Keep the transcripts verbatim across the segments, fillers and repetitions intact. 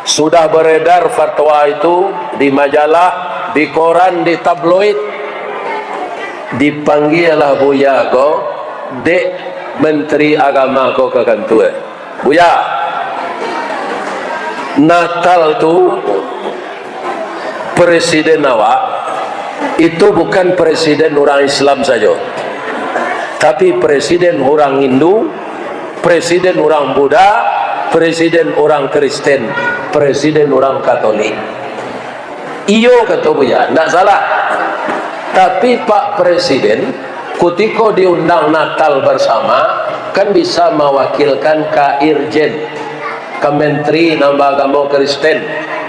Sudah beredar fatwa itu di majalah, di koran, di tabloid, dipanggialah Buya ko dek Menteri Agama ko ka kantua. "Buya, Natal tu presiden awak itu bukan presiden urang Islam sajo, tapi presiden urang Hindu, presiden urang Buddha, presiden urang Kristen, presiden urang Katolik." "Iyo," kato Buya, "ndak salah. Tapi Pak Presiden, kutiko diundang Natal bersama, kan bisa mawakilkan ka Irjen, ka Menteri nan baagamo Kristen,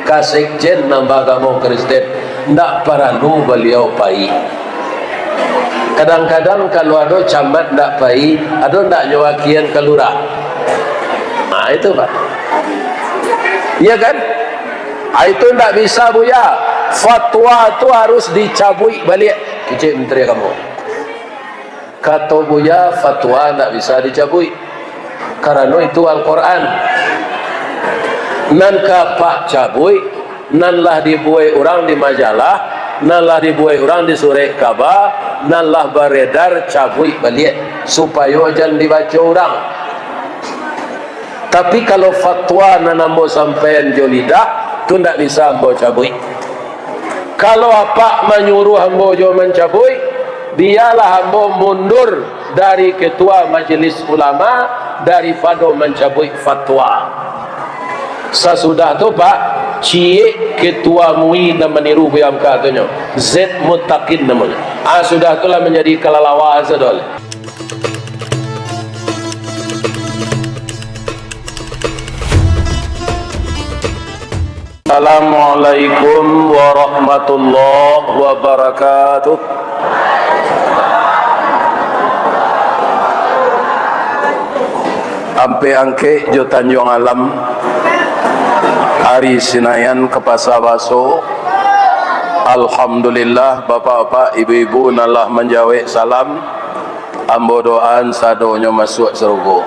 ka Sekjen nan baagamo Kristen. Ndak paralu baliau pai. Kadang-kadang kalau ado camat ndak pai, ado ndak nyo wakian ka lurah?" Nah, itu, Pak. Iya kan? Ah, itu ndak bisa, Buya. Fatwa tu harus dicabuik baliak, kecek Menteri Agamo. Kato Buya, fatwa ndak bisa dicabuik, karano itu Al-Quran. Nan ka Apak cabuik, nan lah dibuek urang di majalah, nan lah dibuek urang di surek kaba, nan lah baredar, cabuik baliak, supayo jan dibaco urang. Tapi, kalau fatwa nan ambo sampaian jo lidah, tu ndak bisa ambo cabuik. Kalau Apak manyuruah ambo jo mancabuik, bialah ambo mundur dari ketua majelis ulama daripado mancabuik fatwa. Sasudah tu, Pak, ciek ketua MUI nan maniru Buya Hamka tu nyo, Z Mutakin namonyo. Ah, sudah tu lah manjadi kalalawa sadolah. Assalamualaikum warahmatullahi wabarakatuh. Ampek Angkek jo Tanjuang Alam, ari Sinayan ka Pasa Baso. Alhamdulillah, bapak-bapak, ibu-ibu nan lah manjawek salam, ambo doaan sadonyo masuak sarugo.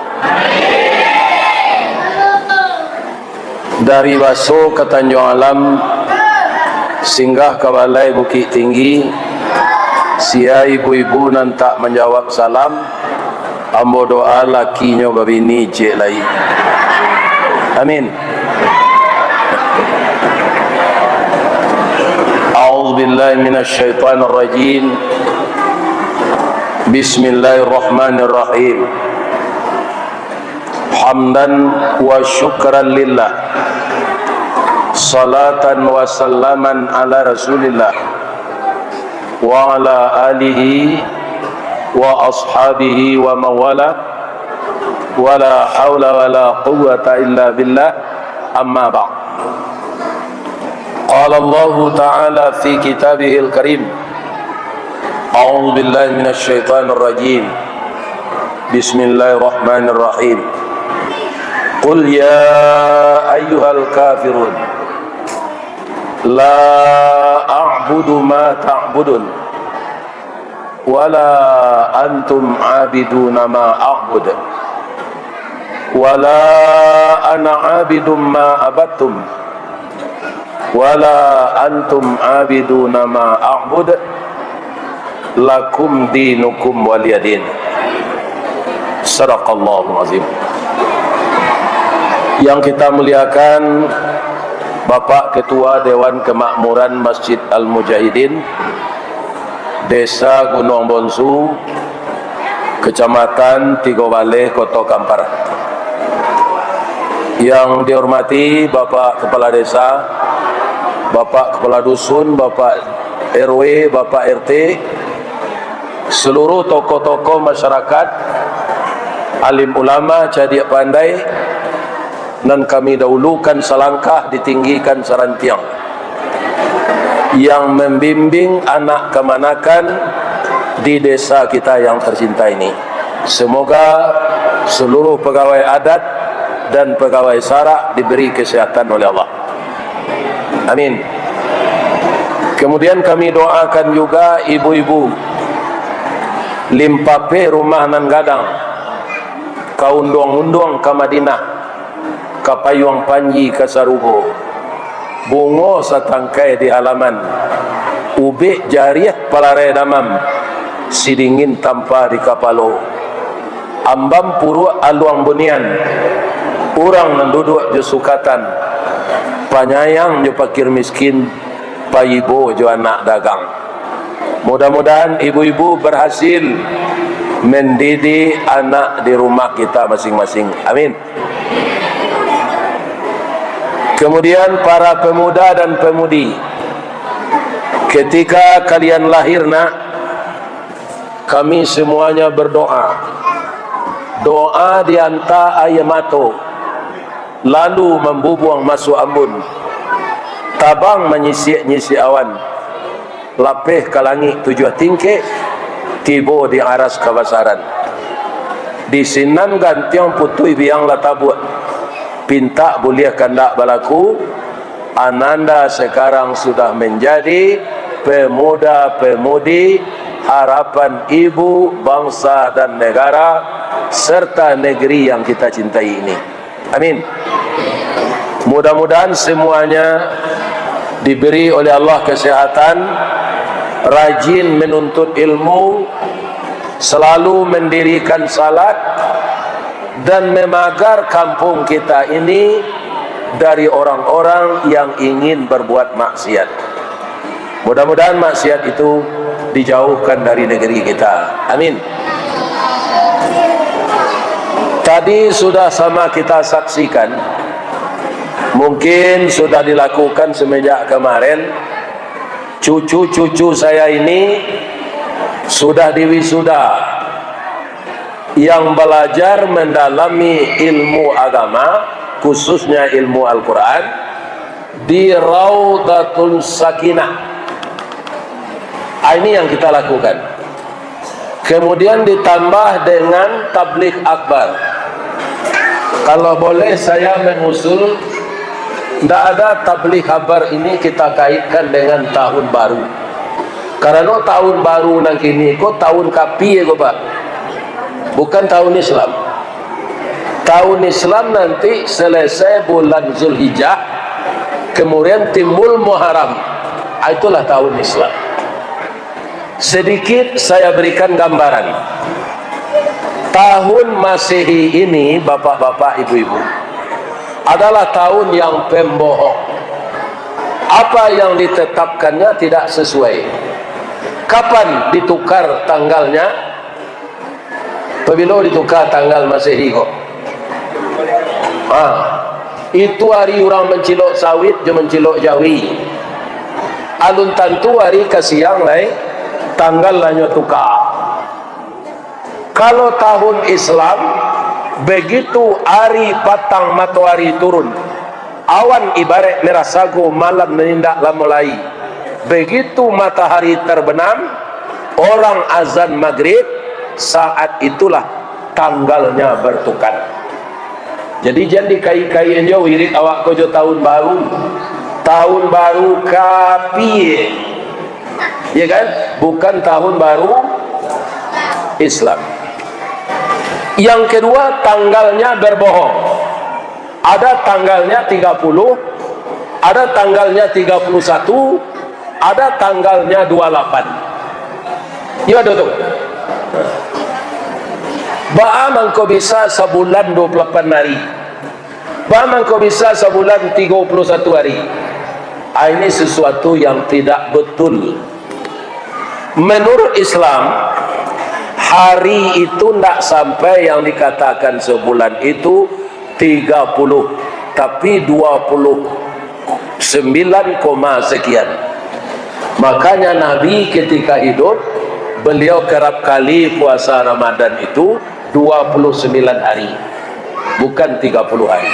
Dari Baso ka Tanjuang Alam, singgah ka Balai Bukik Tinggi, sia ibu-ibu nan tak manjawab salam, ambo doa lakinyo babini ciek lai. Amin. A'udzubillahi minasyaitonirrajim. Bismillahirrahmanirrahim. Hamdan wa syukran lillah. Salatan wa salaman ala Rasulillah. Wa ala alihi wa ashabihi wa mawala. Wa la haula wa la quwwata illa billah. Amma ba'd. Qala Allahu ta'ala fi kitabihil karim. A'udzu billahi minasy syaithanir rajim. Bismillahirrahmanirrahim. Qul ya ayyuhal kafirun. La a'budu ma ta'budun. Wala antum abiduna ma a'bud. Wala ana abidum ma abattum. Wala antum abiduna ma a'bud. Lakum dinukum waliyadin. Sadaqallahul azim. Yang kita muliakan Bapak Ketua Dewan Kemakmuran Masjid Al-Mujahidin, Desa Gunuang Bonsu, Kecamatan Tigo Baleh, Koto Kampar. Yang dihormati Bapak Kepala Desa, Bapak Kepala Dusun, Bapak R W, Bapak R T, seluruh tokoh-tokoh masyarakat, alim ulama, cadiak pandai, nan kami dahulukan salangkah, ditinggikan sarantiang, yang membimbing anak kamanakan di desa kita yang tercinta ini. Semoga seluruh pegawai adat dan pegawai sarak diberi kesehatan oleh Allah. Amin. Kemudian kami doakan juga ibu-ibu, limpapeh rumah nan gadang, ka unduang-unduang ka Madinah, Kapayuang panji ka sarugo, bungo satangkai di halaman, ubek jariah palarai damam, sidingin tampa di kapalo, ambam puruak aluang bunian, urang nan duduak jo sukatan, panyayang jo pakir miskin, paibo jo anak dagang. Mudah-mudahan ibu-ibu berhasil mendidik anak di rumah kita masing-masing. Amin. Kemudian para pemuda dan pemudi, ketika kalian lahir, nak, kami semuanya berdoa. Doa dianta aia mato, lalu mambubuang masuak ambun, tabang manyisiak-nyisiak awan, lapeh ka langik tujuah tingkek, tibo di aras kabasaran. Di sinan gantiang putuih biang lah tabuak, pintak buliah kandak balaku, ananda sekarang sudah menjadi pemuda-pemudi harapan ibu, bangsa dan negara, serta negeri yang kita cintai ini. Amin. Mudah-mudahan semuanya diberi oleh Allah kesehatan, rajin menuntut ilmu, selalu mendirikan salat, dan memagar kampung kita ini dari orang-orang yang ingin berbuat maksiat. Mudah-mudahan maksiat itu dijauhkan dari negeri kita. Amin. Tadi sudah sama kita saksikan, mungkin sudah dilakukan semenjak kemarin, cucu-cucu saya ini sudah diwisuda, yang belajar mendalami ilmu agama, khususnya ilmu Al-Quran, di Raudhatun Sakinah. Ah, ini yang kita lakukan. Kemudian ditambah dengan tabligh akbar. Kalau boleh, saya mengusul, ndak ada tabligh akbar ini kita kaitkan dengan tahun baru. Karano tahun baru nan kini ko tahun kapie ko, Pak. Bukan tahun Islam. Tahun Islam nanti selesai bulan Zulhijjah, kemudian timbul Muharram. Ah, itulah tahun Islam. Sedikit saya berikan gambaran. Tahun Masehi ini, bapak-bapak, ibu-ibu, adalah tahun yang pembohong. Apa yang ditetapkannya tidak sesuai. Kapan ditukar tanggalnya? Pabilo ditukar tanggal Masehi ko? Ha, itu ari urang mancilok sawit jo mancilok jawi. Alun tantu ari ka siang lai, tanggal lah nyo tukar. Kalau tahun Islam, begitu ari patang matoari turun, awan ibarat merah sago, malam nan indak lamo lai. Begitu matahari terbenam, orang azan magrib, saat itulah tanggalnya bertukar. Jadi, jan dikai-kai jo wirid awak ko jo tahun baru. Tahun baru kapie. Ya kan? Bukan tahun baru Islam. Yang kedua, tanggalnya berbohong. Ada tanggalnya tiga puluh, ada tanggalnya tiga puluh satu, ada tanggalnya dua lapan. Iyo, ado tu. Baa mangko bisa sabulan dua puluh lapan hari? Baa mangko bisa sabulan tiga puluh satu hari? Ah, ini sesuatu yang tidak betul. Menurut Islam, hari itu ndak sampai yang dikatakan sebulan itu tiga puluh, tapi dua puluh sembilan koma sekian. Makanya Nabi ketika hidup, beliau kerap kali puasa Ramadan itu dua puluh sembilan hari, bukan tiga puluh hari.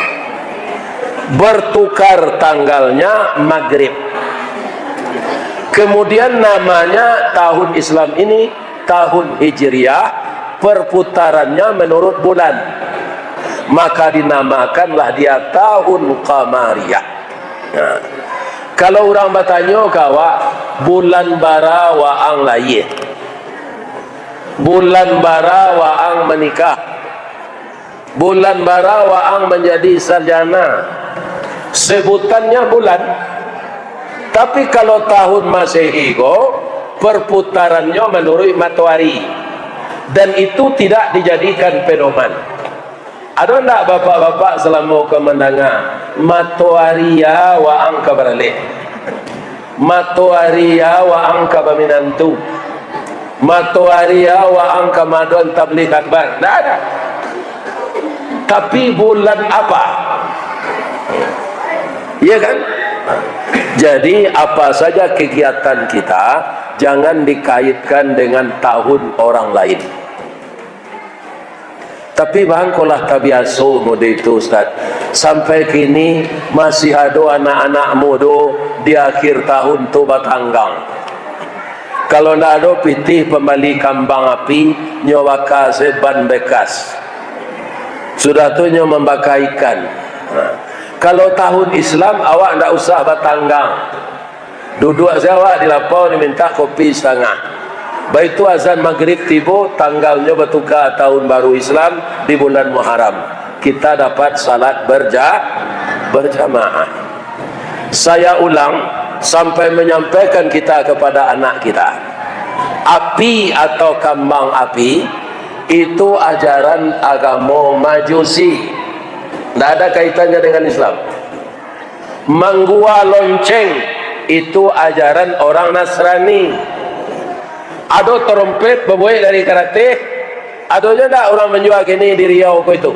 Bertukar tanggalnya magrib. Kemudian namanya tahun Islam ini tahun Hijriah, perputarannya menurut bulan. Maka dinamakanlah dia tahun Qamariyah. Nah, kalau urang batanyo ka awak, "Bulan bara waang lahia? Bulan bara waang manikah?" Bulan bara waang manjadi sarjana. Sebutannya bulan. Tapi kalau tahun Masehi ko, perputarannyo manuruik matoari. Dan itu tidak dijadikan pedoman. Ado ndak bapak-bapak salamo ko mandanga, matoari ya waang ka baralek? Matoari ya waang ka baminantu? Matoari ya waang ka madon tabligh akbar? Ndak ada. Tapi bulan apa? Iya kan? Jadi, apa saja kegiatan kita, jangan dikaitkan dengan tahun orang lain. Tapi bang, ko lah tabiaso mode itu, Ustaz. Sampai kini masih ado anak-anak mudo di akhir tahun tu batanggang. Kalau ndak ado pitih pambali kambang api, nyo baka se ban bekas. Sudah tu nyo mambaka ikan. Nah, kalau tahun Islam, awak ndak usah batanggang. Duduak se awak di lapau, dimintak kopi satangah. Baitu azan magrib tibo, tanggalnyo batuka tahun baru Islam di bulan Muharram. Kita dapat salat berja-, berjamaah. Saya ulang, sampai menyampaikan kita kepada anak kita. Api atau kambang api, itu ajaran agamo Majusi. Ndak ada kaitannya dengan Islam. Manggua lonceng, itu ajaran orang Nasrani. Ado tarompet babuek dari karateh, ado juo ndak urang manjua kini di Riau ko itu?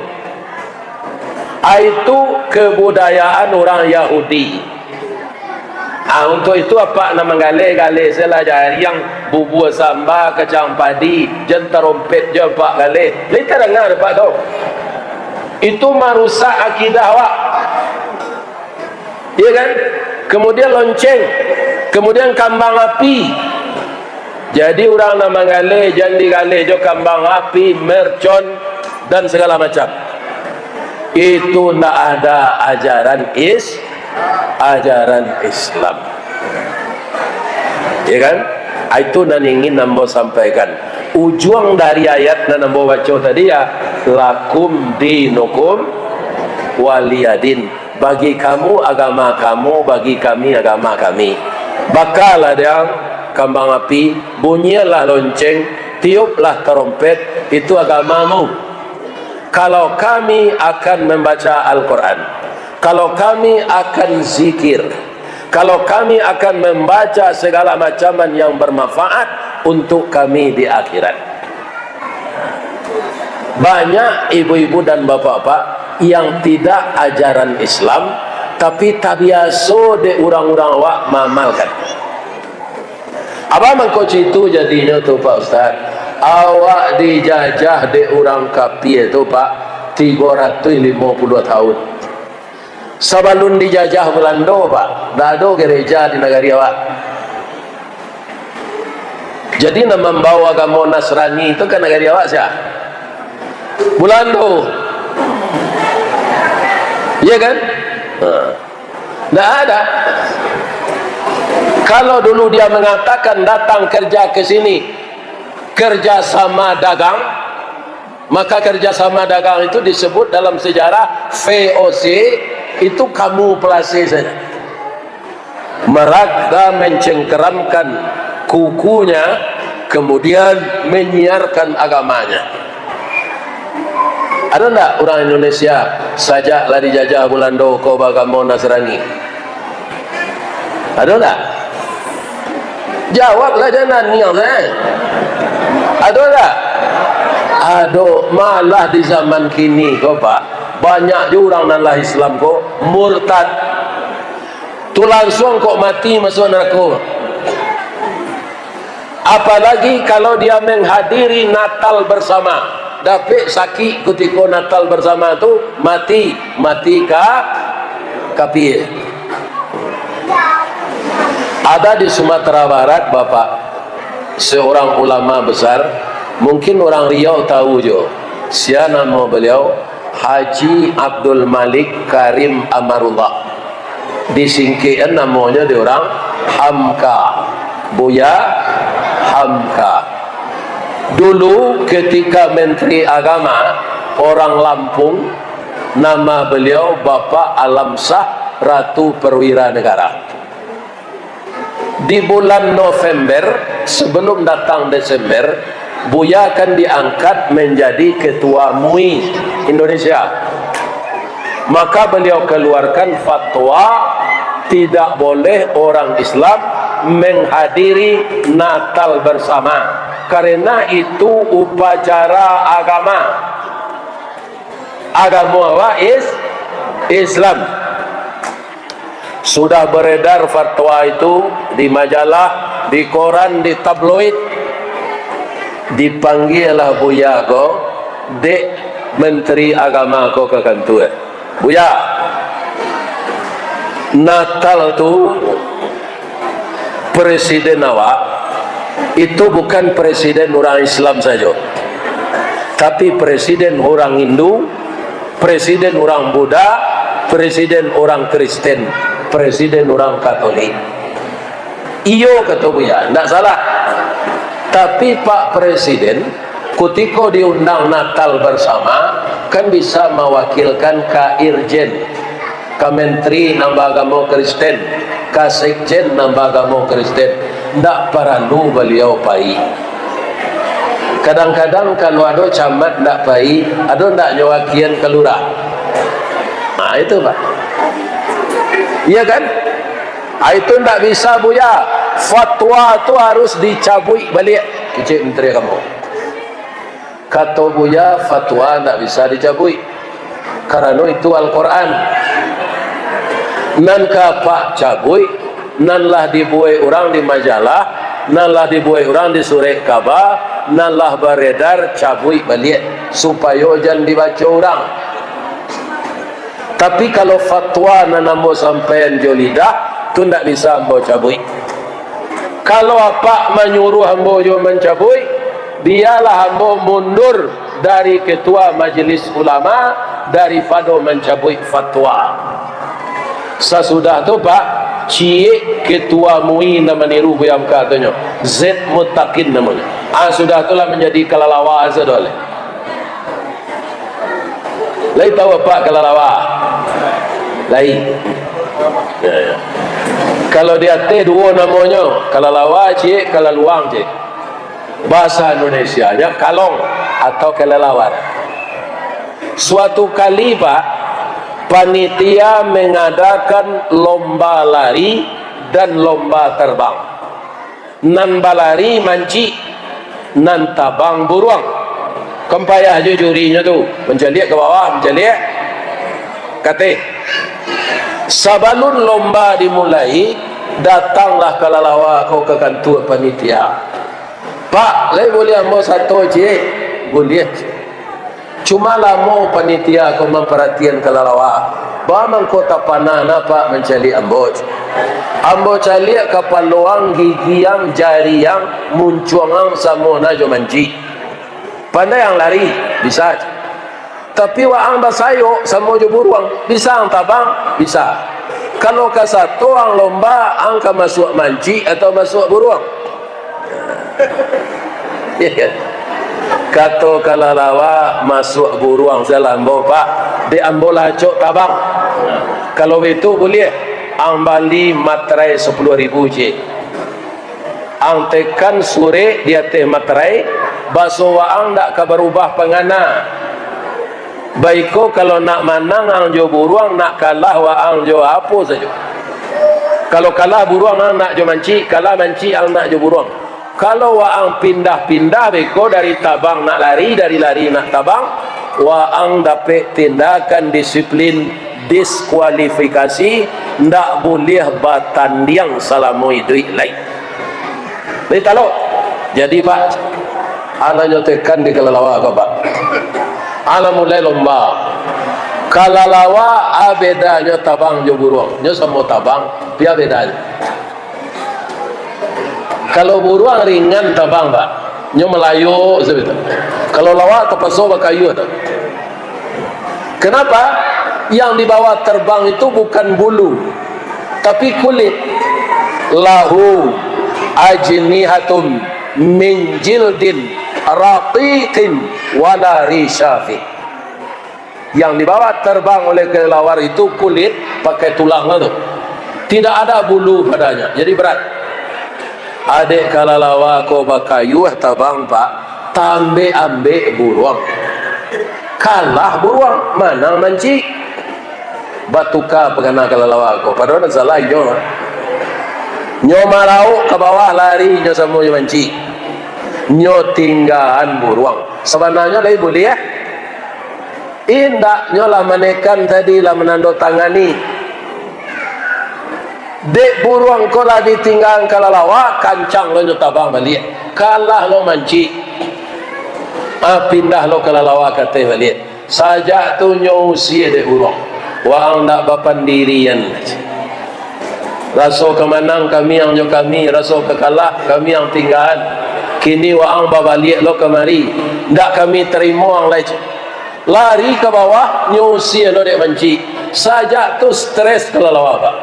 Ah, itu kebudayaan urang Yahudi. Ah, untuak itu apak nan manggaleh-galeh se lah jariang, bubua samba, kacang padi, jan tarompet jo apak galeh. Lai tadanga dek apak tu? Itu marusak akidah awak. Iya kan? Kemudian lonceng, kemudian kambang api. Jadi urang nan manggaleh, jan digaleh jo kambang api, mercon, dan segala macam. Itu ndak ada ajaran Is-, ajaran Islam. Ya kan? Ah, itu nan ingin ambo sampaikan. Ujuang dari ayat nan ambo baco tadi ya, "Lakum dinukum waliyadin." Bagi kamu agama kamu, bagi kami agama kami. Bakalah diang kambang api, bunyilah lonceng, tiuplah tarompet, itu agamamu. Kalau kami akan membaca Al-Quran, kalau kami akan zikir, kalau kami akan membaca segala macam yang bermanfaat untuk kami di akhirat. Banyak ibu-ibu dan bapak-bapak yang tidak ajaran Islam, tapi tabiaso dek urang-urang awak maamalkan. Apo mangko cito jadinyo tu, Pak Ustaz? Awak dijajah dek urang kapie tu, Pak, tigo ratuih limo puluah tahun. Sabalun dijajah Balando, Pak, ndak ado gereja di nagari awak. Jadi, nan mambawa agamo Nasrani tu ka nagari awak sia? Balando. Iya kan? Ha. Ndak ada. Kalau dulu dia mengatakan datang kerja ke sini, kerja sama dagang, maka kerjasama dagang itu disebut dalam sejarah V O C, itu kamu pelase saja. Mereka mencengkeramkan kukunya, kemudian menyiarkan agamanya. Ada ndak urang Indonesia sajak lah dijajah Balando ko bagamo Nasrani? Ado ndak? Jawablah, jangan niang, eh. Ado ndak? Ado, malah di zaman kini ko, Pak, banyak juo urang nan lah Islam ko murtad. Tu lansuang kok mati masuak narako. Apalagi kalau dia menghadiri Natal bersama. Dapek sakik kutiko Natal bersama tu, mati, mati ka, kapie. Ada di Sumatera Barat, Bapak, seorang ulama besar, mungkin urang Riau tahu jo. Sia namo beliau? Haji Abdul Malik Karim Amarullah. Disingkekan namonyo di urang Hamka. Buya Hamka. Dulu ketika Menteri Agama, Orang Lampung, nama beliau Bapak Alamsah Ratu Perwira Negara. Di bulan November, sebelum datang Desember, Buya akan diangkat menjadi Ketua MUI Indonesia. Maka beliau keluarkan fatwa, tidak boleh orang Islam menghadiri Natal bersama, karena itu upacara agama. Agamo awak is Islam. Sudah beredar fatwa itu di majalah, di koran, di tabloid, dipanggialah Buya ko dek Menteri Agama ko ka kantua. "Buya, Natal tu presiden awak itu bukan presiden urang Islam sajo, tapi presiden urang Hindu, presiden urang Buddha, presiden urang Kristen, presiden urang Katolik." "Iyo," kato Buya, "ndak salah. Tapi Pak Presiden, kutiko diundang Natal bersama, kan bisa mawakilkan ka Irjen, ka Menteri nan baagamo Kristen, ka Sekjen nan baagamo Kristen. Ndak paralu baliau pai. Kadang-kadang kalau ado camat ndak pai, ado ndak nyo wakian ka lurah?" Nah, itu, Pak. Iya kan? Ah, itu ndak bisa, Buya. Fatwa tu harus dicabuik baliak, kecek Menteri Agamo. Kato Buya, fatwa ndak bisa dicabuik, karano itu Al-Quran. Nan ka Apak cabuik, nan lah dibuek urang di majalah, nan lah dibuek urang di surek kaba, nan lah baredar, cabuik baliak, supayo jan dibaco urang. Tapi kalau fatwa nan ambo sampaian jo lidah, tu ndak bisa ambo cabuik. Kalau Apak manyuruah ambo jo mancabuik, bialah ambo mundur dari Ketua Majelis Ulama daripado mancabuik fatwa. Sasudah tu, Pak, ciek Ketua MUI nan maniru Buya Hamka tu nyo, Zaid Muttaqin namonyo. Ah, sudah tu lah manjadi kalalawa sadolah. Lai tahu Apak kalalawa? Lai. Ya, ya. Kalau di ateh duo namonyo, kalalawa ciek, kalaluang ciek. Bahasa Indonesianya kalong atau kelelawar. Suatu kali, Pak, panitia mengadakan lomba lari dan lomba terbang. Nan balari mancik, nan tabang buruang. Kan payah jo jurinyo tu, mancaliak ka bawah, mancaliak ka ateh. Sabalun lomba dimulai, datanglah kalalawa ko ka kantua panitia. "Pak, lai buliah ambo sato ciek?" "Buliah." Cuma lamo panitia ko mamparatian kalalawa. Baa mangko tapanah Apak mancaliak ambo? Ambo caliak kapalo ang, gigi ang, jari ang, muncuang ang samo na jo mancik. Pandai ang lari? Bisa. Tapi waang basayok samo jo buruang. Bisa ang tabang? Bisa. Kalau ka sato ang lomba, ang ka masuak mancik atau masuak buruang? Kato kalalawa, masuak buruang salah ambo, Pak. Dek ambo lah acok tabang. Kalau baitu buliah, ang bali materai sapuluah ribu ciek. Ang tekan surek di ateh materai, baso waang ndak ka barubah pangana. Baiko, kalau nak manang ang jo buruang, nak kalah waang jo apo sajo. Kalau kalah buruang ang nak jo mancik, kalah mancik ang nak jo buruang. Kalau waang pindah-pindah beko dari tabang nak lari, dari lari nak tabang, waang dapek tindakan disiplin, diskualifikasi, ndak buliah batandiang salamo iduik lai. Lai talok. Jadi, Pak, alah nyo tekan di kalalawa ko, Pak. Alah mulai lomba. Kalalawa, a bedanyo tabang jo buruang. Nyo samo tabang, tapi a bedanyo. Kalau buruang ringan tabang, Pak, nyo malayo sajo. Kalau lawa tapaso bakayuah tu. Kenapa? Yang dibawa terbang itu bukan bulu, tapi kulit. Lahu ajnihatun min jildin raqiqin wala risha fih. Yang dibawa terbang oleh kelelawar itu kulit, pakai tulang tu. Tidak ada bulu padanya, jadi berat. Adek kalalawa ko bakayuah tabang, Pak, tambek-ambek buruang. Kalah buruang, manang mancik. Batuka pagana kalalawa ko, padahal nan salah inyo. Nyo marauk ka bawah, lari nyo samo jo mancik. Nyo tinggaan buruang. Sabananyo lai buliah. Indak, nyo lah manekan tadi, lah manando tangani. Dek buruang ko lah ditinggaan kalalawa, kancang lo nyo tabang baliak. Kalah lo mancik. Ah, pindah lo kalalawa ka ateh baliak. Sajak tu nyo usie dek buruang. Waang ndak bapandirian. Raso ka manang kami ang jo kami, raso ka kalah kami ang tinggaan. Kini waang babaliak lo kamari. Ndak kami tarimo ang lai. Lari ka bawah, nyo usie lo dek mancik. Sajak tu stres kalalawa, Pak.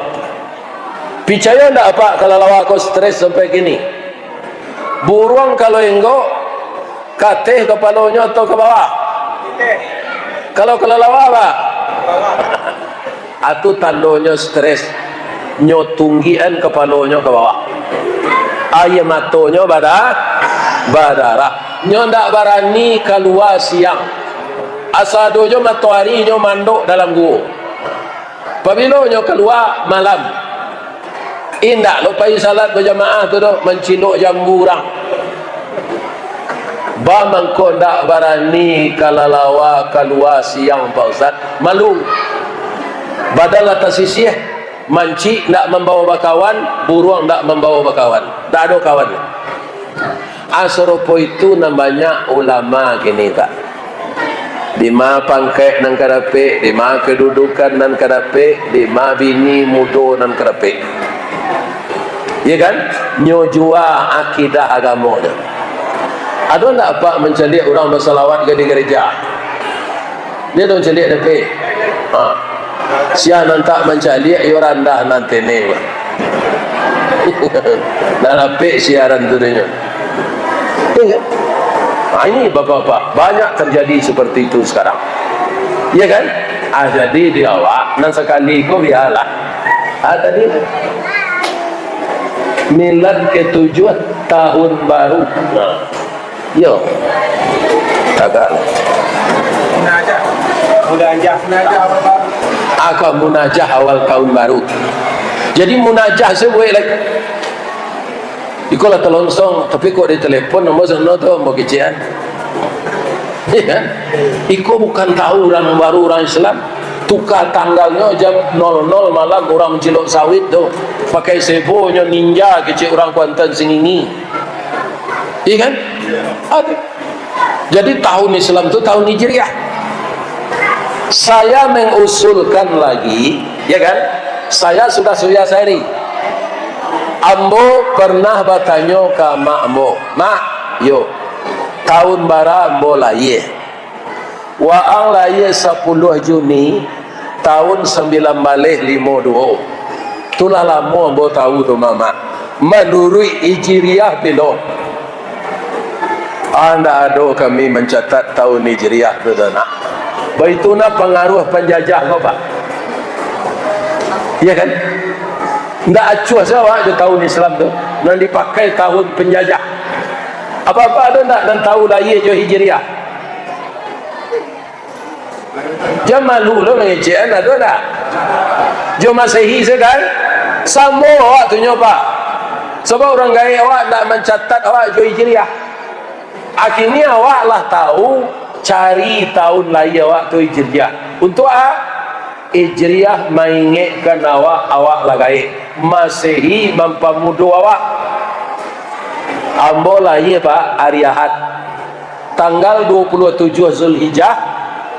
Picayo ndak, Pak, kalalawa ko stres sampai kini? Buruang kalau enggok, ka ateh kapalonyo atau ka bawah? Kalau kalalawa, Pak? Atu tandonyo stres, nyo tunggikan kapalonyo ka bawah. Aia matonyo bada-, badarah. Nyo ndak barani kalua siang. Asa ado jo matoari, nyo mandok dalam guo. Pabilo nyo kalua? Malam. Indak lo pai salat bajamaah tu doh, mancilok jambu urang. Ba mangko ndak barani kalalawa kalua siang, Pak Ustaz. Malu. Badan lah tasisiah. Mancik ndak mambawa bakawan, buruang ndak mambawa bakawan. Ndak ado kawan. Ah, sarupo itu nan banyak ulama kini, Pak. Dima pangkek nan ka dapek, dima kedudukan nan ka dapek, dima bini mudo nan ka dapek. Iya kan? Nyo jua akidah agamonyo. Ado ndak, Pak, mancaliak urang basalawat ka di gereja? Dia dong caliak dapek. Ha. Sia nan tak mancaliak, iyo randah nan tene, Pak. Nak dapek siaran tu dinyo. Iya kan? Ha, ini bapak-bapak, banyak terjadi seperti itu sekarang. Iya kan? Ah, jadi di awak, nan sakali ko bialah. Ah, tadi milad ketujuh tahun baru. Nah. Yo. Agak. Munajah. Munajah. Munajah awal tahun baru. Agak munajah awal tahun baru. Jadi munajah se buek lai. Iko lah talonsong, tapi kok di telepon ambo sano tu, ambo kecekan. Iya kan? Iko bukan tahu urang baru, urang Islam. Tukar tanggalnyo jam nol nol malam, urang mancilok sawit tu. Pakai sebonyo ninja, kecek urang Kuantan Sengingi. Iya kan? Ada. Jadi tahun Islam tu tahun Hijriah. Saya mengusulkan lagi, ya kan? Saya sudah Surya Sairi. Ambo pernah batanyo ka mak ambo, "Mak, yo, tahun bara ambo lahia?" "Waang lahia sapuluah Juni tahun sambilan baleh limo duo." "Tu lah lamo ambo tahu tu, Mamak. Manuruik Hijriah pilo?" "Ah, ndak ado kami mancatat tahun Hijriah tu, tu, Nak." Baitu nah pangaruah panjajah ko, Pak. Iya kan? Ndak acuah se awak jo tahun Islam tu, nan dipakai tahun panjajah. Apak-apak ado ndak nan tahu lahia jo Hijriah? Jan malu lo mangecekan, ado ndak? Jo Masehi se kan? Samo awak tu nyo, Pak. Sabab urang gaek awak ndak mancatat awak jo Hijriah. Akini awak lah tahu, cari tahun lahia awak tu Hijriah. Untuak a? Hijriah maingekkan awak, awak lah gaek. Masehi mampamudo awak. Ambo lahia, Pak, ari Ahad. Tanggal dua puluh tujuh Zulhijjah,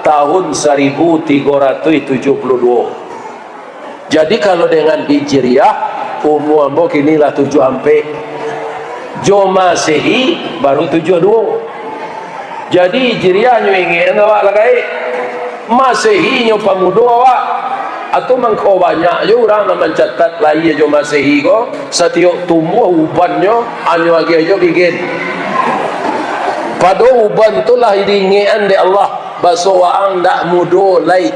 tahun saribu tigo ratuih tujuh puluh duo. Jadi, kalau dengan Hijriah, umua ambo kini lah tujuah ampek. Jo Masehi, baru tujuah duo. Jadi, Hijriah nyo ingek awak lah gaek. Masehi nyo pamudo awak. Atu mangko banyak jo urang nan mancatat lahia jo Masehi ko, satiok tumbuah ubannyo, anyo agiah jo gigen. Pado uban tu lah diingekan dek Allah. Baso waang ndak mudo lai.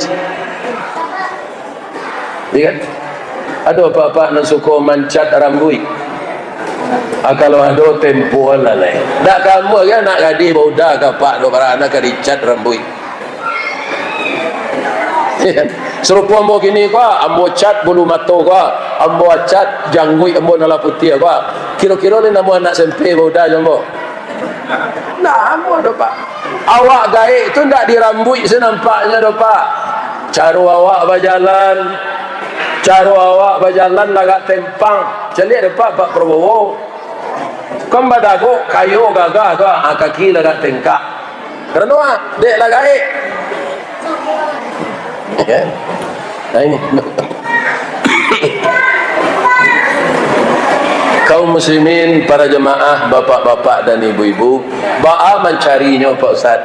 Iya kan? Ado apak-apak nan suko mancat rambuik? Ah, kalau ado, tempo lah lai. Ndak ka ambo kan, anak gadih bauda ka apak tu, baranak ka dicat rambuik. Iya kan? Sarupo ambo kini ko, ambo cat bulu mato ko, ambo cat jangguik ambo nan lah putiah ko. Kiro-kiro ni namo anak S M P bauda jo ambo? Ndak amo doh, Pak. Awak gaek tu ndak di rambuik se nampaknyo doh, Pak. Caro awak bajalan, caro awak bajalan lagak tempang. Caliak dek Pak, Pak Prabowo. Kan badagok, kayo, gagah tu, ah, kaki lagak tengkak. Karano, ah, dek lah gaek. Ya. Nah, ini. Kaum muslimin, para jamaah, bapak-bapak dan ibu-ibu, baa mancarinyo, Pak Ustaz?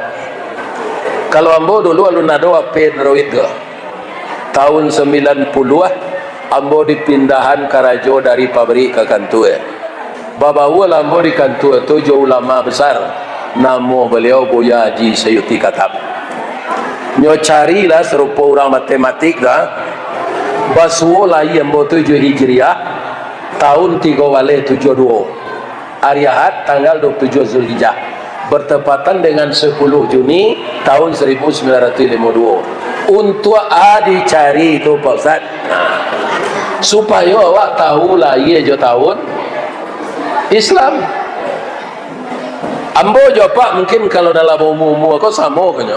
Kalau ambo dulu alun ado H P Android ko. Tahun sambilan puluah, ambo dipindahan karajo dari pabrik ka kantua. Babawolah ambo di kantua tu jo ulama besar, namo baliau Buya Haji Sayuti Khatam. Nyo carilah sarupo urang matematik tu, basuo lahia ambo tu jo Hijriah, tahun tigo baleh tujuah duo, ari Ahad, tanggal dua puluh tujuah Zulhijjah, bertepatan dengan sepuluh Juni tahun seribu sembilan ratus limo duo. Untuak a dicari tu, Pak Ustaz. Nah, supayo awak tahu lahia jo tahun Islam. Ambo jo Apak mungkin kalau dalam umua-umua ko samo konyo.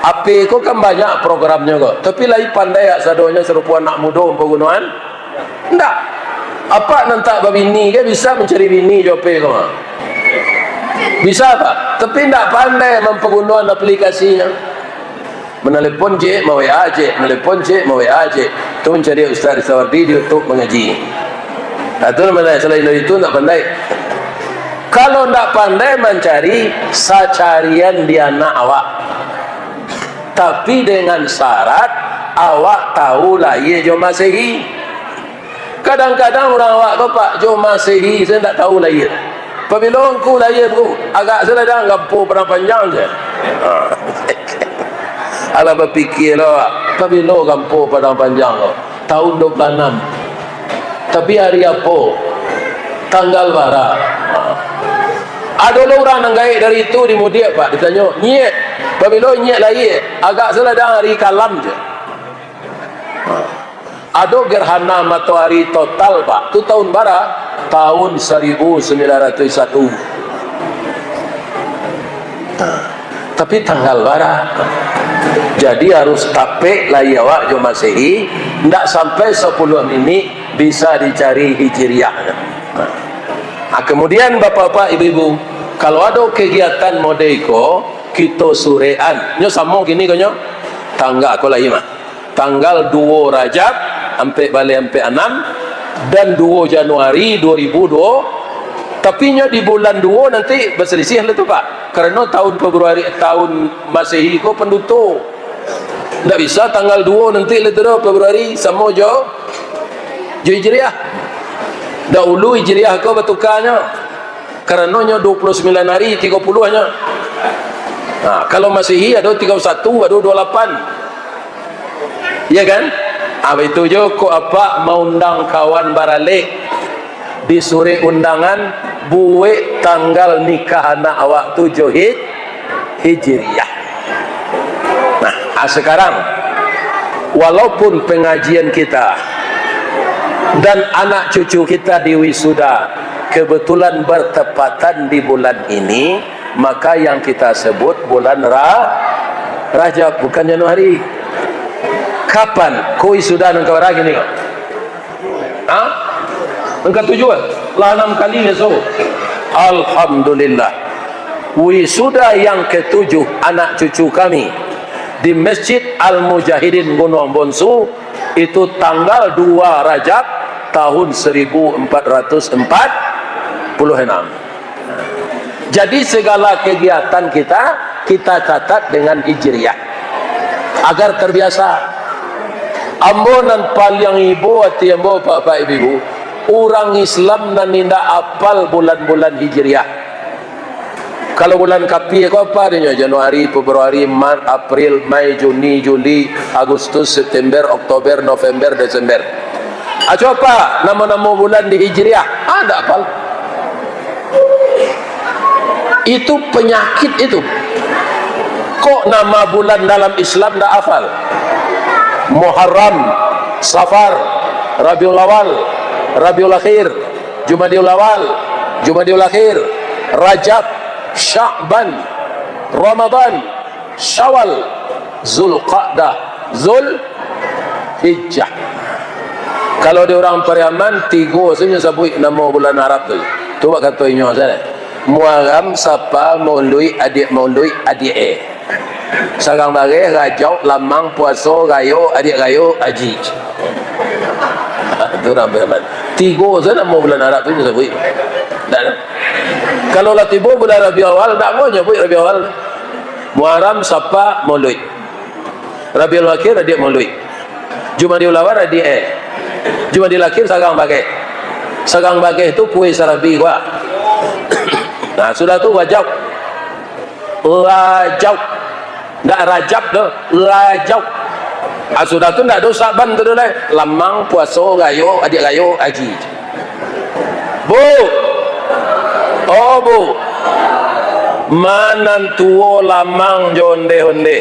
H P ko kan banyak programnyo ko, tapi lai pandai ak sadonyo sarupo anak mudo mampagunoan? Ndak. Apak nan tak babini ko bisa mancari bini jo H P ko? Bisa, Pak. Tapi ndak pandai mampagunoan aplikasinyo. Manalepon ciek, ma-W A ciek, manalepon ciek, ma-W A ciek. Tu mancari Ustaz Ristawardi di YouTube mangaji. Nah, tu nan pandai. Salain dari itu, ndak pandai. Kalau ndak pandai mancari, sacarian di anak awak. Tapi dengan syarat, awak tahu lahia jo Masehi. Kadang-kadang urang awak ko, Pak, jo Masehi, se ndak tahu lahia. Pabilo ngku lahia, Ngku? Agak saladang, Gampo Padang Panjang se. Ha. Alah bapikia lo, Pak. Pabilo Gampo Padang Panjang ko? Tahun dua puluh anam. Tapi ari apo? Tanggal bara? Ha. Ado lo urang nan gaek dari itu di Mudiak, Pak, ditanyo, "Nyiak, pabilo Nyiak lahia?" Agak saladang ari kalam se. Ha. Ado gerhana matoari total, Pak. Tu tahun bara? Tahun saribu sambilan ratuih satu. Nah, tapi tanggal bara? Jadi harus tapek lahia awak jo Masehi, ndak sampai sapuluah minik bisa dicari Hijriah. Nah, kemudian bapak-bapak, ibu-ibu, kalau ado kegiatan model iko, kito surekan. Nyo samo kini ko nyo. Tanggal ko lahia mah. Tanggal duo Rajab, ampek baleh ampek anam, dan duo Januari duo ribu duo. Tapi nyo di bulan duo nanti basalisiah lah tu, Pak. Karano tahun Februari, tahun Masehi ko panduto. Ndak bisa tanggal duo nanti lah tu doh, Februari, samo jo, jo Hijriah. Dahulu Hijriah ko batukanyo. Karano nyo duo puluah sambilan ari, tigo puluahnyo. Nah, kalau Masehi ado tigo puluah satu, ado duo puluah lapan. Iya kan? Ah, baitu jo, kok apak maundang kawan baralek, di surek undangan, buek tanggal nikah anak awak tu jo Hij-, Hijriah. Nah, ah, sekarang, walaupun pengajian kita dan anak cucu kita di wisuda kebetulan bertepatan di bulan ini, maka yang kita sebut bulan Ra-, Rajab, bukan Januari. Kapan? Ko wisuda nan ka bara kini ko? Ha? Nan katujuah, eh? Lah anam kali biaso. Alhamdulillah. Wisuda yang ketujuh anak cucu kami di Masjid Al-Mujahidin Gunung Bonsu, itu tanggal dua Rajab tahun seribu empat ratus empat puluh enam. Jadi, segala kegiatan kita, kita catat dengan Hijriah. Agar terbiasa. Ambo nan paliang ibo ati ambo, Bapak Ibu, urang Islam nan indak apal bulan-bulan Hijriah. Kalau bulan kapia ko apa adonyo? Januari, Februari, Maret, April, Mei, Juni, Juli, Agustus, September, Oktober, November, Desember. Aco apa namo-namo bulan di Hijriah? Ah, ndak apal. Itu penyakit itu. Kok nama bulan dalam Islam ndak hafal? Muharram, Safar, Rabiul Awal, Rabiul Akhir, Jumadiul Awal, Jumadiul Akhir, Rajab, Sya'ban, Ramadan, Syawal, Zulqa'dah, Zulhijjah. Kalau di urang Pariaman, tigo sajo sabuik namo bulan Arab tu. Tu bak kato inyo sajo. Muaram, Sapa, Mauluik, Adiak Mauluik, Adiak e. Sarang Bareh, Rajau, Lamang, Puaso, Rayo, Adiak Rayo, Aji. Tu urang Pariaman. Tigo sajo namo bulan Arab tu inyo sabuik. Ndak ado. Kalau lah tibo bulan Rabiul Awal, ndak amuah nyabuik Rabiul Awal. Muaram, Sapa, Mauluik. Rabiul Akhir, Adiak Mauluik. Jumadiul Awal, Adiak e. Jumadiul Akhir, Sarang Bareh. Sarang Bareh tu kue sarabi gua. Nah, sudah tu Rajab. Rajab. Ndak Rajab doh, Rajab. Ah, sudah tu ndak ado Sa'ban tu doh lai. Lamang, Puaso, Rayo, Adiak Rayo, Aji. Bu. Oh, Bu. Ma nan tuo Lamang jo Onde-Onde?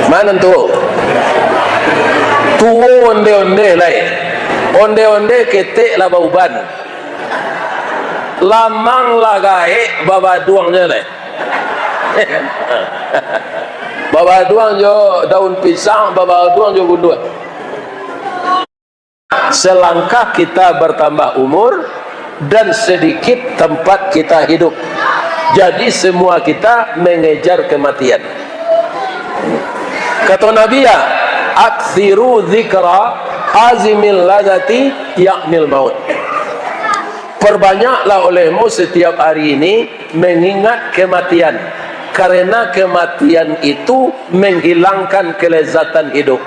Ma nan tuo? Tuo Onde-Onde lai. Onde-Onde ketek lah bauban. Lamang lah gaek babaduang nyo lai. Babaduang jo daun pisang, babaduang jo bunduak. Selangkah kita bertambah umur, dan sedikit tempat kita hidup. Jadi, semua kita mengejar kematian. Kato Nabi, ya, "Aktsiru dzikra hazimil ladzati, yaknil maut." Perbanyaklah olehmu setiap hari ini mengingat kematian, karena kematian itu menghilangkan kelezatan hidup.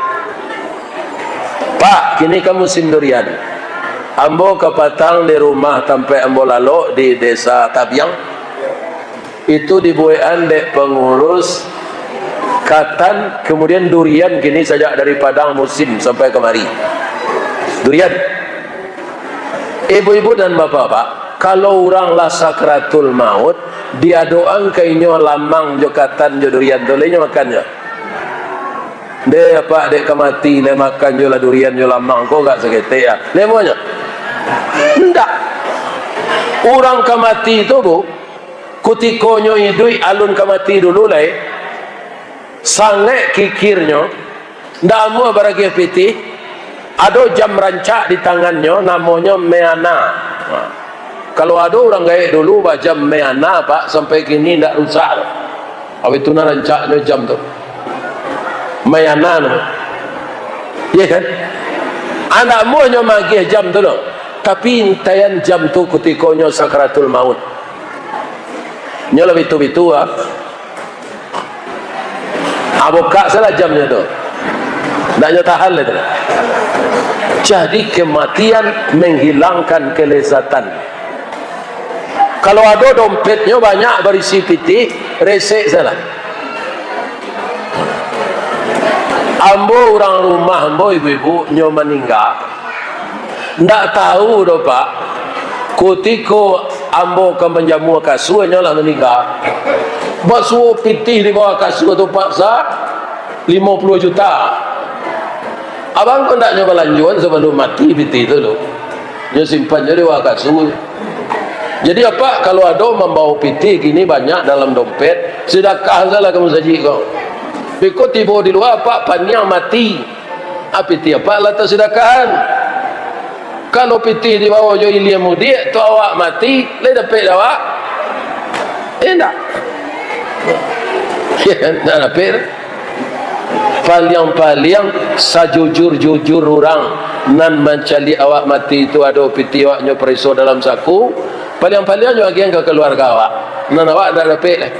Pak, kini kan musim durian. Ambo kapatang di rumah tampek ambo lalok di Desa Tabiang. Itu dibuekan dek pangurus katan, kemudian durian kini sajak dari Padang musim sampai kamari. Durian. Ibu-ibu dan bapak-bapak, kalau urang lah sakratul maut, diadokan ka inyo lamang jo katan jo durian tu, lai inyo makan jo. Deh, apak dek ka mati, lai makan jo lah durian jo lamang ko, agak saketek ah. Lai amuah nyo? Ndak. Urang ka mati tu, Bu, kutiko nyo iduik alun ka mati dulu lai, sangaik kikirnyo, ndak amuah baragiah pitih, ado jam rancak di tangannyo, namonyo meana. Nah, kalau ado urang gaek dulu bajam meana, Pak, sampai kini ndak rusak. Awak itu nan rancaknyo jam tu. Meana namo. Iya kan? Ndak amuah nyo magiah jam tu doh. Tapi intaian jam tu kutiko nyo sakratul maut. Nyo lah bitu-bitu ah. Ah, bukak salah jamnyo tu. Ndak nyo tahan lah tu. Jadi, kematian menghilangkan kelezatan. Kalau ado dompetnyo banyak barisi pitih, resek salah. Ambo urang rumah ambo, ibu-ibu, nyo maningga. Ndak tahu doh, Pak. Kutiko ambo ka manjamua kasua, nyo lah maningga. Basuo pitih di bawah kasua tu, Pak, sa limo puluah juta. Abang ko ndak nyo balanjoan sabalun mati pitih tu, tu. Nyo simpan jo di bawah kasua. Jadi, Apak, kalau ado mambawa pitih kini banyak dalam dompet, sidakah salah ka musajik ko. Beko tibo di lua, Apak paniang mati. Ah, pitih Apak lah tasidakahan. Kalau pitih dibawa jo ilia mudiak, tu awak mati, lai dapek dek awak? Indak. Indak dapek. Paliang-paliang sajujur-jujur urang nan mancaliak awak mati tu, ado pitih awaknyo pareso dalam saku, paliang-paliang nyo agiahan ka kaluarga awak, nan awak indak dapek lai.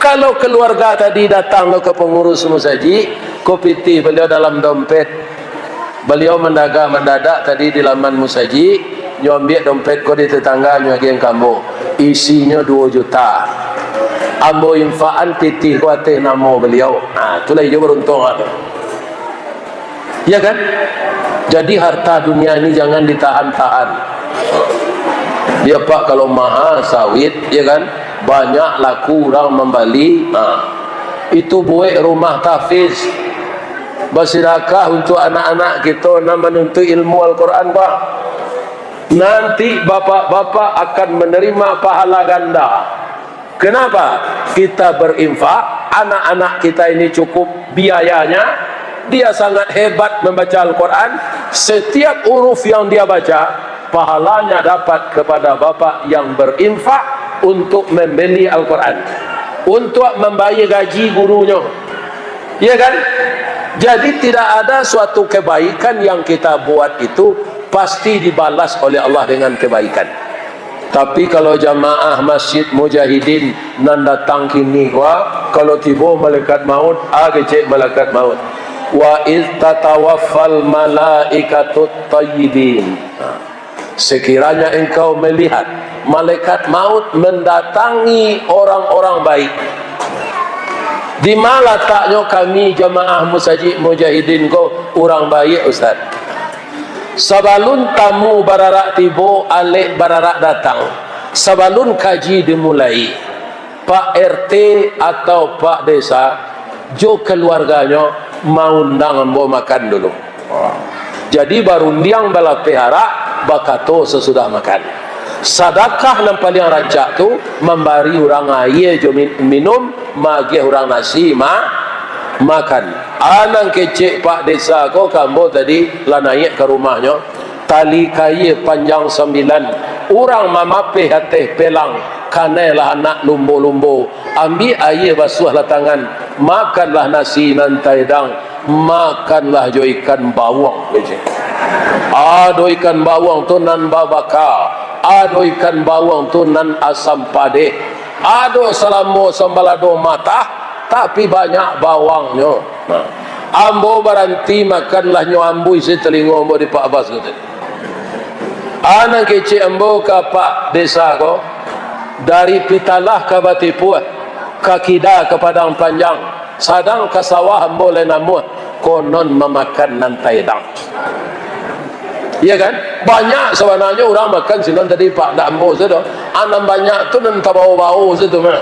Kalau kaluarga tadi datang ka pangurus musajik, ko pitih baliau dalam dompet, Baliau mandaga mandadak tadi di laman musajik, nyo ambiak dompet ko di tetangga, nyo agiah ka ambo. Isinyo duo juta. Ambo infakan pitih ko ateh namo baliau. Ha, tu lah iyo baruntuang tu. Ya kan? Jadi harta dunia ini jangan ditahan-tahan. Dia pak kalau maha sawit, ya kan? Banyak laku urang mambali. Ha. Itu buek rumah tahfiz. Basidakah untuak anak-anak kito nan manuntuik ilmu Al-Quran, bah. Nanti bapak-bapak akan menerima pahala ganda. Kenapa? Kita berinfak, anak-anak kita ini cukup biayanya, dia sangat hebat membaca Al-Quran, setiap huruf yang dia baca, pahalanya dapat kepada bapak yang berinfak untuk membeli Al-Quran, untuk membayar gaji gurunyo. Ya kan? Jadi tidak ada suatu kebaikan yang kita buat itu pasti dibalas oleh Allah dengan kebaikan. Tapi kalau jamaah Masjid Mujahidin nan datang kini ko, kalau tibo malaikat maut, a kecek malaikat maut, "Wa iz tatawaffal malaikatut thayyibin." Sekiranya engkau melihat malaikat maut mendatangi orang-orang baik, di ma lataknyo kami jamaah Musajik Mujahidin ko urang baiak, Ustaz? Sabalun tamu bararak tibo, alek bararak datang. Sabalun kaji dimulai, Pak R T atau Pak Desa jo kaluarganyo maundang ambo makan dulu. Jadi, barundiang balapeh arak, bakato sasudah makan. Sadakah nan paliang rancak tu, mambari urang aia jo min-, minum, maagiah urang nasi ma-, makan. A nan kecek Pak Desa ko ka ambo tadi, lah naiak ka rumahnyo, tali kaia panjang sambilan, urang mamapeh ateh pelang, kanai lah anak lumbo-lumbo, ambiak aia basuahlah tangan, makanlah nasi nan taedang, makanlah jo ikan bawang, kecek. Ado ikan bawang tu nan babaka, ado ikan bawang tu nan asam padeh, ado salamo sambalado matah, tapi banyak bawangnyo. Nah, ambo baranti makan lah nyo ambuih se talingo ambo di Pak Bas tu. A nan kecek ambo ka Pak Desa ko, dari Pitalah ka Batipuah, ka kida ka Padang Panjang, sadang ka sawah ambo lai namuah, konon mamakan nan taedang. Iya kan? Banyak sabananyo urang makan sinan tadi, Pak, ndak ambo se doh. A nan banyak tu nan tabao-bao se tu mah.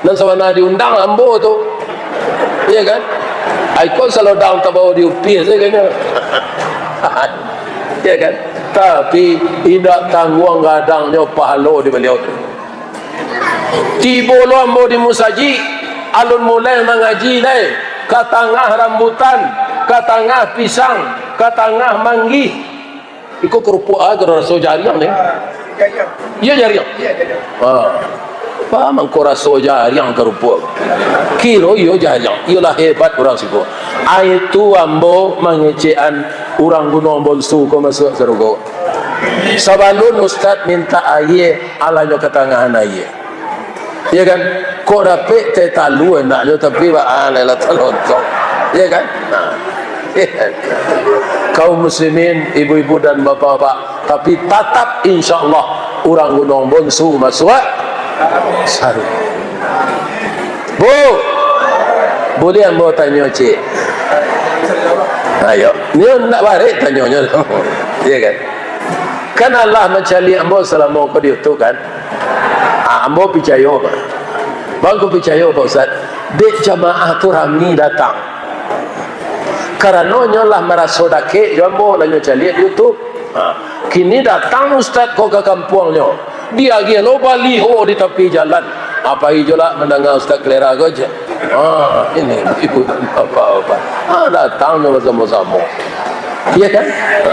Nan sabana diundang ambo tu. Iya kan? Ai ko salodang tabao di upih sajo kan. Iya kan? Tapi, indak tangguang gadangnyo pahalo di baliau tu. Tibo lo ambo di musajik, alun mulai mangaji lai, ka tangah rambutan, ka tangah pisang, ka tangah manggih. Iko karupuak a, karaso jariang ni. Iyo, jariang. Ha. Paham angko raso jariang karupuak. Kiro iyo jariang. Iyolah hebat urang siko. Ai tu ambo mangecekan urang Gunuang Bonsu ko masuak sarugo. Sabalun ustaz mintak aia, alah nyo katangahan aia. Iya kan? Kok dapek teh talua andaknyo, tapi baa lai lah talontok. Iya kan? Nah. Kaum muslimin, ibu-ibu dan bapak-bapak, tapi tatap, insya Allah, urang Gunuang Bonsu masuak sarugo. Bu, buliah ambo tanyo, Cik? Ayo. Nyo ndak barek tanyonyo. Iya kan? Kan alah mancaliak ambo salamo ko di YouTube kan? Ah, ambo picayo, Pak. Bang, ko picayo, Pak Ustaz. Dek jamaah tu rami datang. Karano nyo lah maraso dakek jo ambo, lah nyo caliak di YouTube. Ha, kini datang ustaz ko ka kampuangnyo. Diagiah lo baliho di tapi jalan. Apo ijolah mandanga ustaz kalera ko, cek. Ha, ini ibu dan bapak-bapak. Ha, datang nyo basamo-samo. Iya kan? Ha.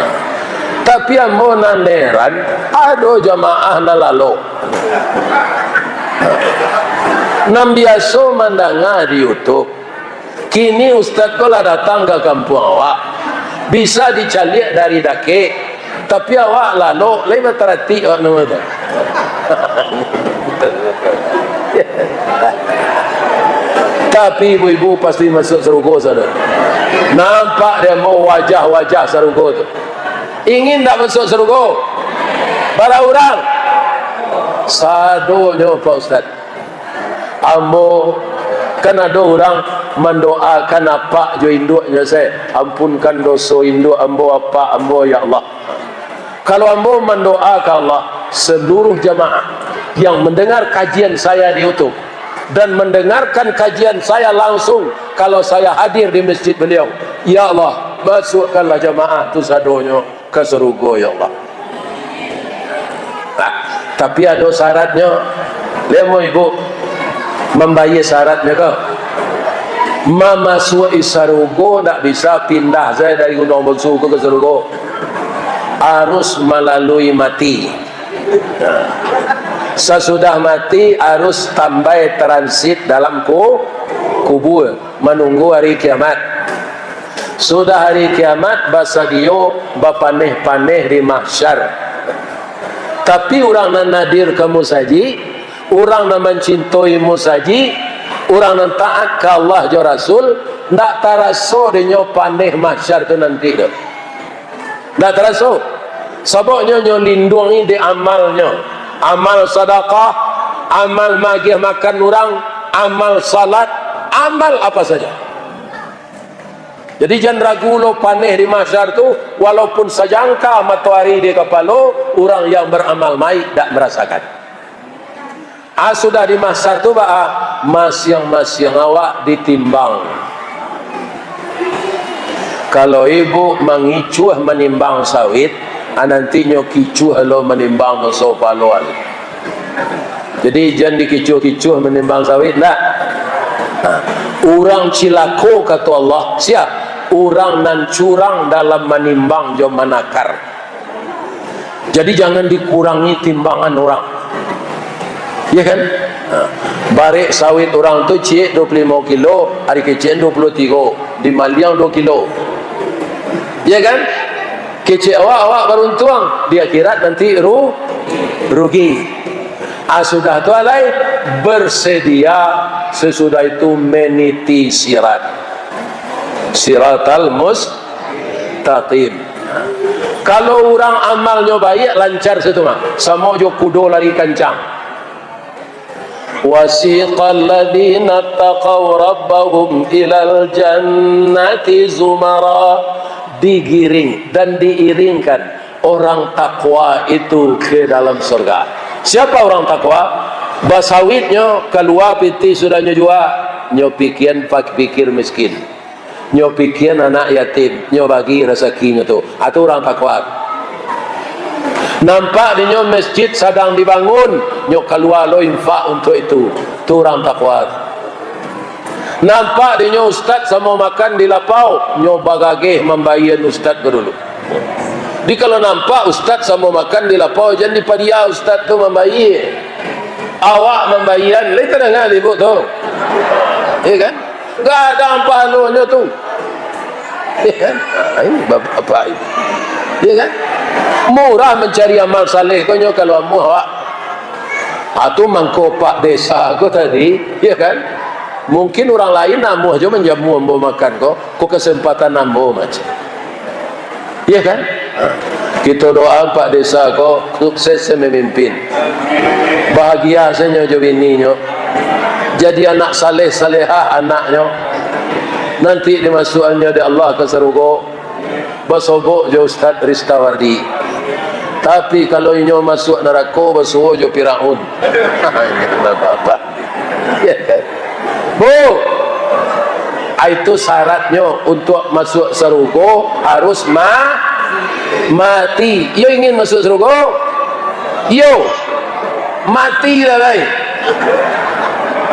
Tapi ambo nan heran, ado jamaah nan lalok. Nan biaso mandanga di YouTube, kini ustaz ko lah datang ka kampuang awak. Bisa dicaliak dari dakek, tapi awak lalok, lai bataratik awak namo tu. Tapi ibu-ibu pasti masuak sarugo sado. Nampak dek ambo wajah-wajah sarugo tu. Ingin ndak masuak sarugo? Bara urang? Sadonyo, Pak Ustaz. Ambo, kan ado urang mandoakan apak jo induaknyo, "Ampunkan doso induak ambo, apak ambo, ya Allah." Kalau ambo mandoa ka Allah, seluruh jamaah yang mendengar kajian saya di YouTube dan mendengarkan kajian saya langsung, kalau saya hadir di masjid beliau, "Ya Allah, masukkanlah jamaah tu sadonyo ka sarugo, ya Allah." Nah, tapi ado syaratnyo. Lai amuah ibu mambayia syaratnyo ko? Mamasuak-i sarugo ndak bisa pindah sajo dari Gunuang Bonsu ko ka sarugo. Harus malalui mati. Nah, sasudah mati harus tambai transit dalam ku-, kubua, manunggu hari kiamat. Sudah hari kiamat, basadio bapaneh-paneh di mahsyar. Tapi urang nan hadir ka musajik, urang nan mancintoi musajik, urang nan taat ka Allah jo Rasul, ndak taraso dek nyo paneh mahsyar tu nanti tu. Ndak taraso. Sababnyo nyo linduangi dek amalnyo. Amal sadakah, amal maagiah makan urang, amal salat, amal apa saja. Jadi, jan ragu lo, paneh di mahsyar tu, walaupun sajangka matoari di kapalo, urang yang baramal baik dak marasakan. Ah, sudah di mahsyar tu, baa, masiang-masiang awak ditimbang. Kalau ibu mangicuah manimbang sawit, ah, nanti nyo kicuah lo manimbang doso paloan. Jadi, jan dikicuah-kicuah manimbang sawit, ndak. Nah, urang cilako, kato Allah, sia? Urang nan curang dalam manimbang jo manakar. Jadi, jangan dikurangi timbangan urang. Iya kan? Nah, barek sawit urang tu ciek dua puluh limo kilo, ari kecek dua puluh tigo, dimaliang dua kilo. Iya kan? Kecek awak, awak baruntuang, di akhirat nanti ru-, rugi. Ah, sudah tu alai, bersedia sesudah itu meniti sirat. Siratal mustaqim. Kalau urang amalnyo baiak, lancar situ mah. Samo jo kudo lari kancang. Wasiqal ladzina taqaw rabbahum ilal jannati zumara. Digiring dan diiringkan orang takwa itu ke dalam surga. Siapa orang takwa? Basawitnyo kalua pitih sudah nyo jua, nyo pikian fakir miskin. Nyo pikian anak yatim, nyo bagi rasakinyo tu. Ah, tu urang takwa. Nampak dinyo masjid sadang dibangun, nyo kalua lo infak untuak itu. Tu urang takwa. Nampak dinyo ustaz samo makan di lapau, nyo bagageh mambayia ustaz ko dulu. Di kalau nampak ustaz samo makan di lapau, jan dipadia ustaz tu mambayia. Awak mambayia, lai tadanga ibu tu. Iya kan? Gadang pahalonyo tu. Iya kan? Ah, ini bapak-bapak ini. Iya kan? Murah mancari amal saleh ko nyo kalau amuah awak. Ah, tu mangko pak desa ko tadi, iya kan? Mungkin urang lain amuah jo manjamu ambo makan ko, ko kasempatan ambo macam. Iya kan? Ha. Kito doa pak desa ko sukses mamimpin. Bahagia sajo jo bininyo. Jadi anak saleh-salehah anaknyo. Nanti dimasuakannyo dek Allah ka sarugo. Basobok jo Ustaz Ristawardi. Tapi kalau inyo masuak narako, basuo jo Firaun. Ini bapak-bapak. Ya kan? Bu, ah, itu syaratnyo untuk masuk sarugo harus ma-, mati. Iyo ingin masuk sarugo? Iyo. Mati lah, lai.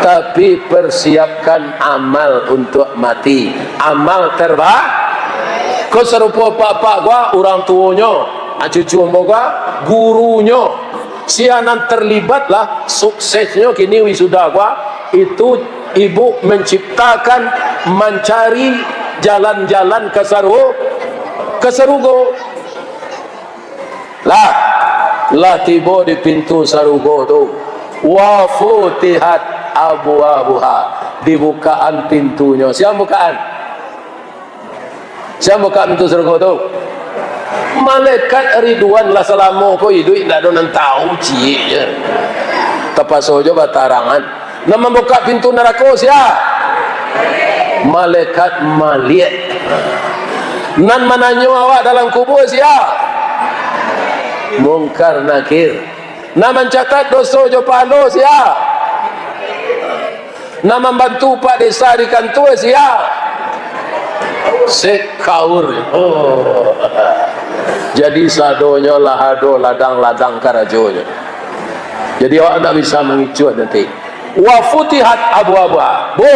Tapi persiapkan amal untuk mati. Amal terba-, ko sarupo apak-apak gua, urang tuonyo, ah, cucu ambo gua, gurunyo. Sia nan terlibat lah suksesnyo kini wisuda gua, itu ibu menciptakan, mancari jalan-jalan ka saru-, ka sarugo. Lah, lah tibo di pintu sarugo tu. Wa futihat abwabuha. Dibukaan pintunyo. Sia bukaan? Sia buka pintu sarugo tu? Malaikat Ridwan. Lah salamo ko iduik, ndak ado nan tahu, ciek je. Tapaso jo batarangan. Nan mambukak pintu narako sia? Malaikat Maliek. Nan mananyo awak dalam kubua sia? Mungkar Nakir. Nan mancatat doso jo pahalo sia? Nan mambantu pak desa di kantua sia? Sekaur. Oh. Jadi sadonyo lah ado ladang-ladang karajonyo. Jadi awak ndak bisa mangicuah nanti. Wa futihat abwabuha. Bu,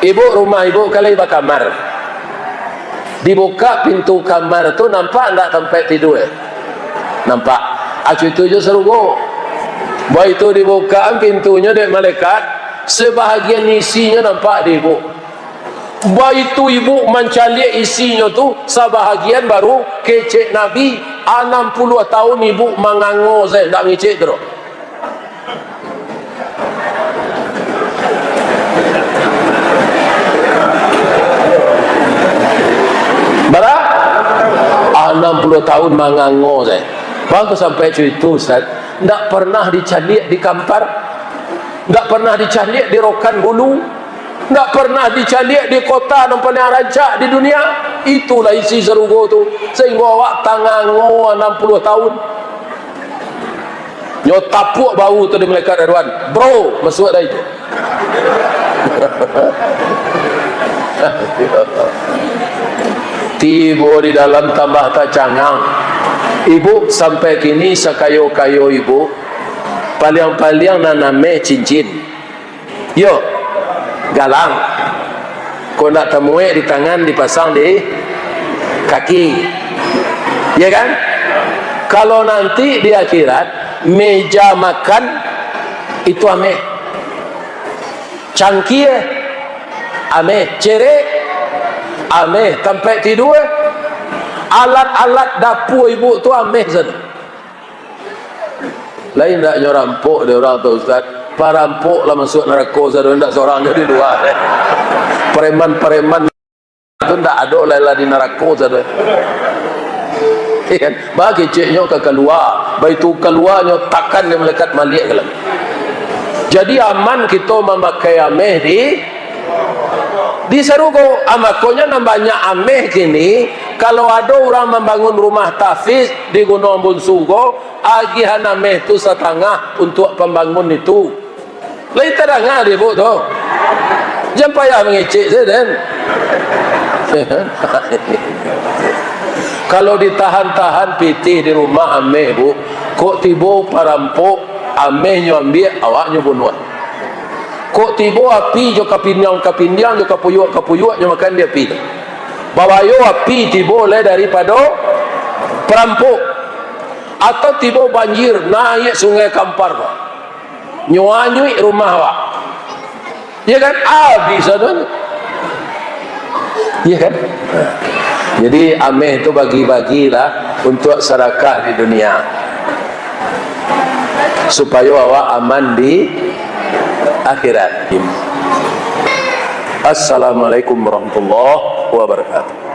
ibu, rumah ibu kan lai bakamar. Dibukak pintu kamar tu, nampak ndak tampek tidua? Nampak. Acu itu jo sarugo. Baitu dibukakan pintunyo dek malaikat, sabahagian isinyo nampak di ibu. Baitu ibu mancaliak isinyo tu, sabahagian baru kecek Nabi, anam puluah tahun ibu mangango sajo, ndak mangecek tu doh. Bara? Anam puluah tahun mangango sajo. Baa kok sampai co itu, Ustaz? Ndak pernah dicaliak di Kampar. Ndak pernah dicaliak di Rokan Hulu. Ndak pernah dicaliak di kota nan paling rancak di dunia. Itulah isi sarugo tu. Sahinggo awak tangango anam puluah tahun. Nyo tapuak bahu tu di malaikat Ridwan. Bro, masuak dai tu. Tibo di dalam tambah tacangang. Ibu, sampai kini sakayo-kayo ibu, paliang-paliang nan ameh cincin. Yo, galang. Kok ndak tamuek di tangan, dipasang di kaki. Ya kan? Kalau nanti di akhirat, meja makan itu ameh. Cangkia ameh, cerek ameh, tampek tidua, alat-alat dapua ibu tu ameh sajo. Lai ndak nyo rampok dek urang tu, Ustaz? Parampok lah masuak narako sajo, ndak surang nyo di lua. Pareman-pareman tu ndak ado lai lah di narako sajo. Iyo kan? Baa keceknyo ka kalua, baitu kaluanyo takan dek malaikat Maliek ka dalam. Jadi aman kito mamakai ameh di, di sarugo. Ah, makonyo nan banyak ameh kini, kalau ado urang mambangun rumah tahfiz di Gunuang Bunsu ko, agiahan ameh tu satangah untuak pambangun itu. Lai tadanga dek ibu tu. Jan payah mangecek sajo den. Kalau ditahan-tahan pitih di rumah ameh, Bu, kok tibo parampok, amehnyo ambiak, awaknyo bunuah. Kok tibo api jo kapindiang-kapindiang, jo kapuyuak-kapuyuak, nyo makan di api tu. Babayo api tibo lai daripado parampok. Atau tibo banjir, naiak Sungai Kampar ko. Nyo anyuik rumah awak. Iyo kan? Abih sadonyo. Iyo kan? Jadi, ameh tu bagi-bagilah untuak sadakah di dunia, supayo awak aman di akhirat. Assalamualaikum warahmatullahi wabarakatuh.